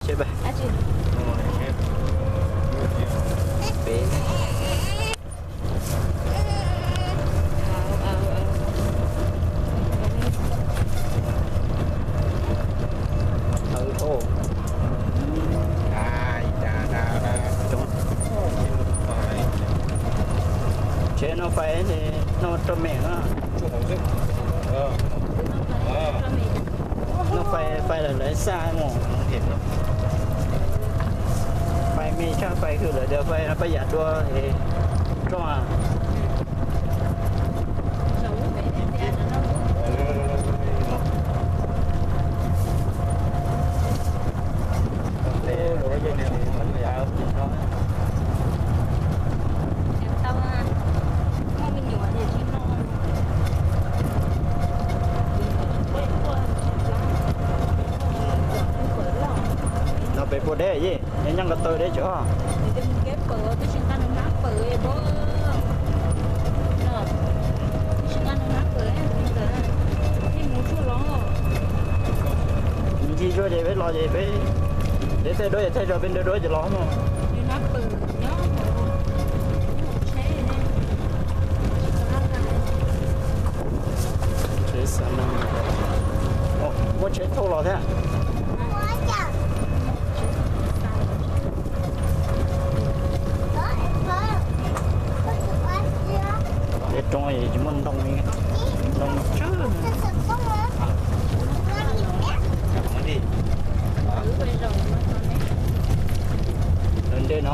Peb, tsev noj fais, noj rau me na. Noj fais, fais lawm lawv xa mus. Fais me tshaj fais hwm lawm tias fais no pab yam dua es roj. No pem puas deb ye, nyob nyob ko taw deb tso. Ncig zuag ces peb los ces peb, peb thaij duab ces thaij tso peb nrog duab ces los mog. Muab tsheb thauj los thiab. Tej roob tsis muaj ntoo li, ntoo tsawg. Lawv nte no.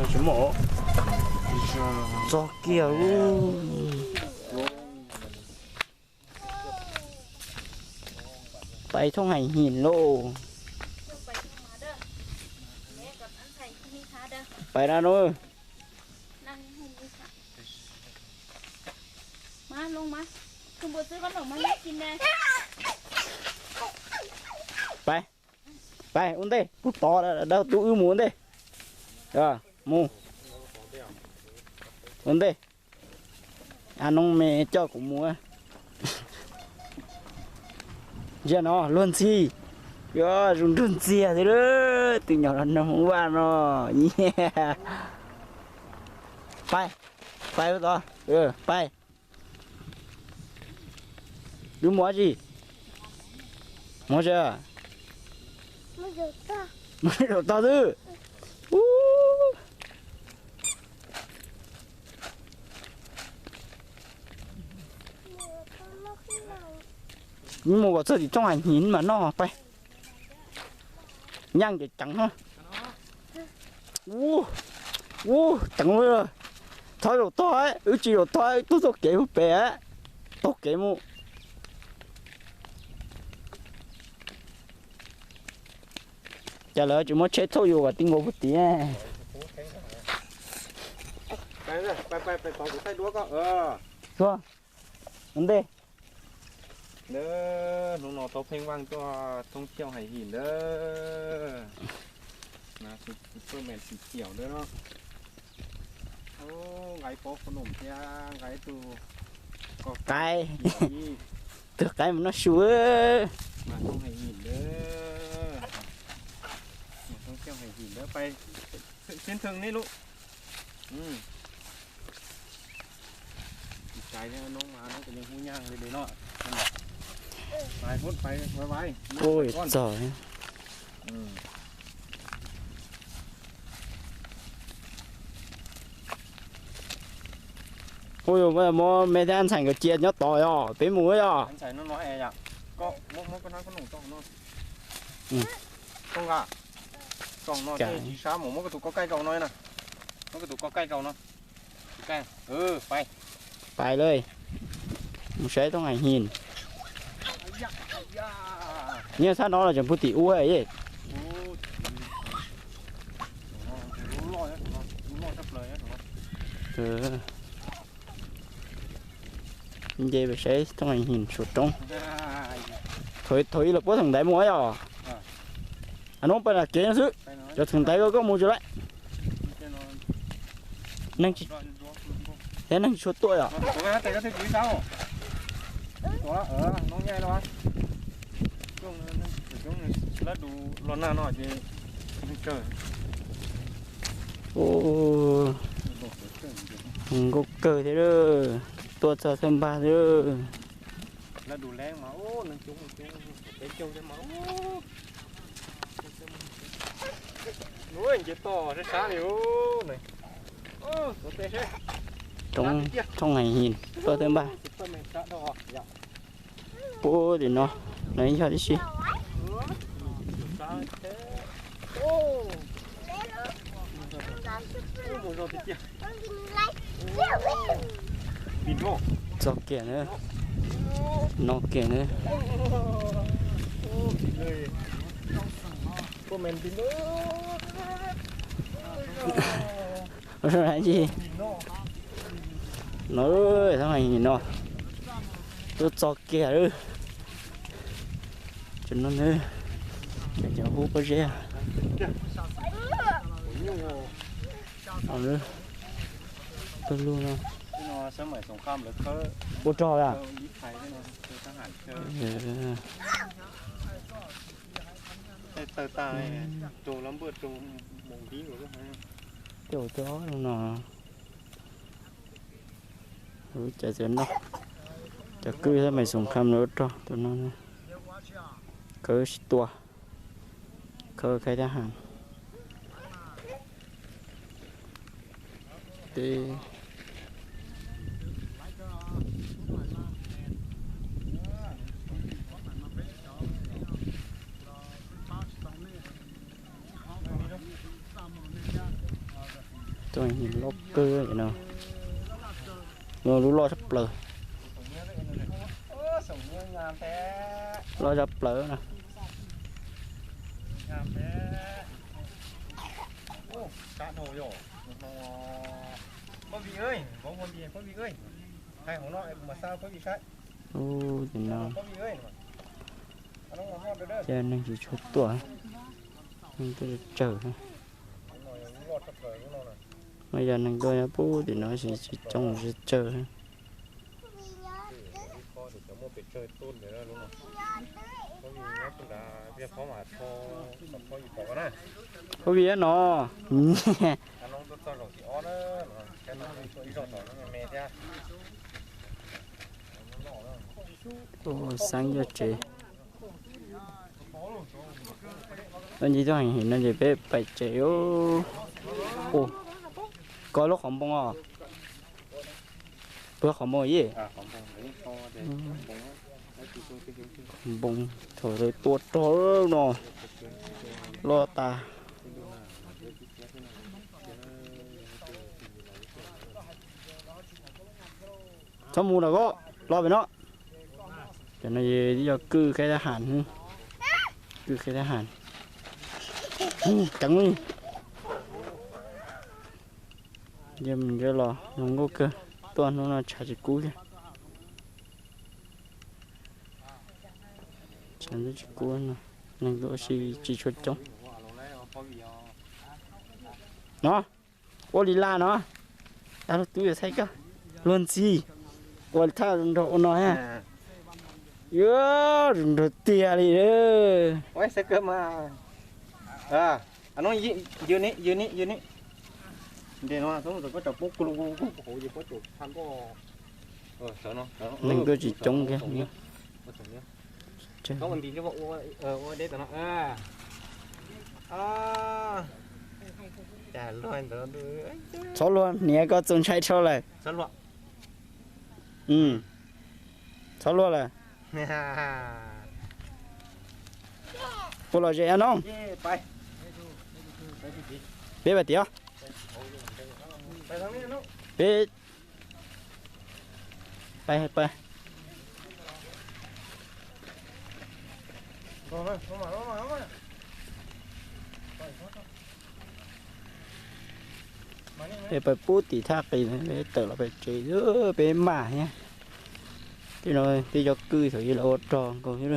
Tsis muaj. Txog kiag lub. Pais thoob hais him lauj. Pais na no. Pais, pais ua ntej, kuv tod dawb tub wb mus ua ntej. Mus ua ntej. A noob me coj kuv mus. Ntsia no luag ntxhi, yuav zoo nraug ntxiag thiab lawm, tus nyuam no Hmoob Vaj no. Pais, pais tod, pais. Wb mus dab tsi? Mus tsi? Mus zaum tog xwb. Wb mus kom txog tim rooj hais him mas noj pais. Nyaj ces ceev. Ub, ub, ceev li. Txhob zaum tog, wb tsis zaum tog, wb tuaj txoj kev mus pem, taug kev mus. Cas lawv tsis muab tsheb thauj yus kom ti nkaus puag tid. Ua ntej. Hnub no tau pheej vaj tuaj thoob thiaus hais him ntawd. Tuaj me xim tiaum ntawd no. Nqa pob qhob noom thiab nqa tus qaib, tus qaib mus noj su. Mas thoob hais him ntawd, mas thoob thiaus hais him ntawd pais. Siab nthwg nej lub. Tsis cai thiab, noob mas noob kuj yeej hu nyaj li li no. Pais, pais, pais, pais. Ui, txog. Ui, muab me thiab ntxhais nkawd cia nyob tod os, peb mus yom. Tsis sab mus, muab koj tus ko kaij rau no na. Muab koj tus ko kaij rau no. Pais lawm, mus saib thoob hais him. Nyob sab no los tseem puag tim ub. Nce saib thoob hais him saum roob. Thaum ib los puab theem ntaiv mus yom. Hnub pais nram kev no xwb, cov theem ntaiv koj mus tsis lawm. Neeg tsis Thiab neeg tsis tshua tuaj yom? Lab du los nag no ces neeg kawg. Nkauj kawg thiab, tuaj txog thawj npag thiab. Lab du leb mas neeg coob coob, peb caug thiab mas. Nce toj sab sab li. Roob Thoob Heev His tuaj thawj npag. Puag tim no, no yog tib si. Txog kiag na, no kiag na. Ua zoo dab tsi? No, Thoob Heev His no, tuaj txog kiag lawm. Cov no, cov hub pob zeb. Pawg lug no. Ua rog a? Tej ua cov no. Cov txiv no, cov kwj thab meem xoom kham lawv rog tus no, khawb sib tua, khawb khaib thab ham. Peb tuaj loj kawg no, lub loj tshaj plaws, loj tshaj plaws na. Ub, no, ces neeg tsis tshua tuaj, neeg tuaj tsawg. Mas yog neeg tuaj nyob puag tim no tsis coob, tsis tsawg. Phob Vij no, xeeb cov tsev. Tau ncig tuaj heev no ces peb pais tsev. Ua, koj lub qhov npoo os. Puag qhov npoo ib, qhov npoo thaum lawv tua rog no loj tas. Txhob mus lawm, koj los pem no. Cov no yog kwj khaib thab ham, kwj khaib thab ham. Ceev li. Yog mus nco los zoo nkauj kawg, tuaj hnub no tshav tsis kub thiab. Tshav tsis kub no, neeg tuaj si tsis tshua coob. No, ua li laj no, tub yuav thaij koj, luag ntxhi, ua li thaj nrog ua no ha. Yuav zoo nraug tiag li. Neeg tuaj tsis coob kiag. Txhob luag, niam koj txaus ntshai dhau lawm. Txhob luag lawm. Puas lom zem no? Peb pais tias, peb pais, pais. Peb pais puag tim thaj qis, peb tawm los pem tsev, peb maj thiab. Tej no tej cov kwj thaum ub lawv ua rog nkaus thiab.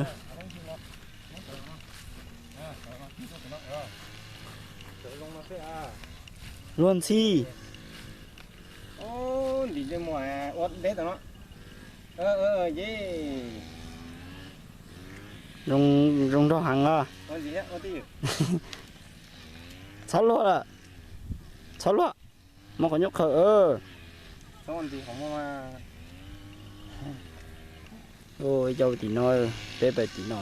Luag ntxhi. Ua deb tau no. Zoo nrog heev os. Txhob luag lawm. Txhob luag. Muab qhov nyuj qhaws. Ib co tim no, peb pais tim no.